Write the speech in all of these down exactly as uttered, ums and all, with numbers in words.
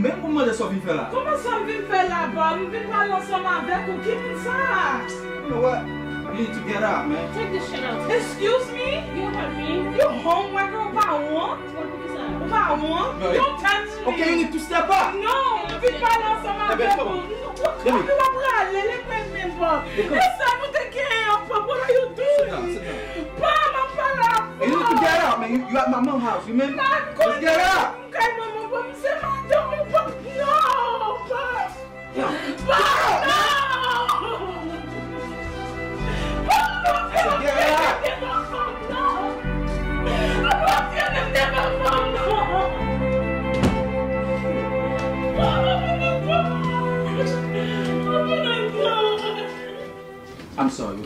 Men pou m mande sa w vin fè la. Kòman sa m vin fè la, Bob? M vin pale ansanm avèk ou. Ki moun sa? You know what? You need to get out, man. Take this shit out. Excuse me? You hurt me. You homework, ou pa wont? Ou pa wont? Don't touch me. Okay, you need to step up. No, m vin pale ansanm avèk ou. Ou pa prale, lè mwen menm, Bob. E sa nou te genyen ansanm, what are you doing? Sit down, sit down. Bob, m ap pale avè w. You need to get out, man. You, you at my mom house, you mean? Let's get out. Kay manman pa m se madanm ou pa. No, pa. Pa, no. Pa, pa. I'm sorry.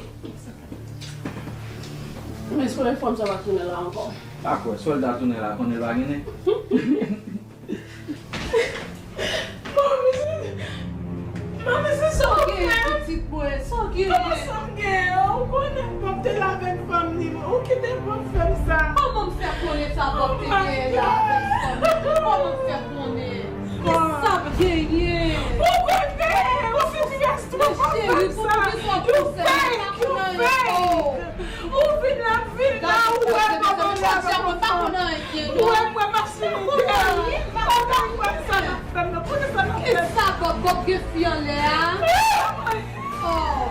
M espere fanm sa pa tounen la ankò. Pa kwè, sòlda tounen la, konnen l pa gen nen. Manmi, se, manmi, se sa w fè? Sa w genyen, pitit mwen? Sa w genyen? Kòman sa m genyen? Ou konnen Bob te la avèk fanm li, ou kite Bob fè m sa. Kòman m fè konnen sa Bob te genyen la avèk fanm li? Kòman m fè konnen? Ki sa m genyen? Ou konnen, ou se fès twòp. Cheri, pou ki sa w fè sa? Ou vin la, vin la, ou wè kòman m la avèk fanm. Ou wè mwen m ap sou lide. Ou pa wè sa n ap fè m nan. Konnen sa n ap fè m. Ki sa Bob? Bob gen fi anlè a? Oh,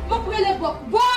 m ap rele Bob. Bob!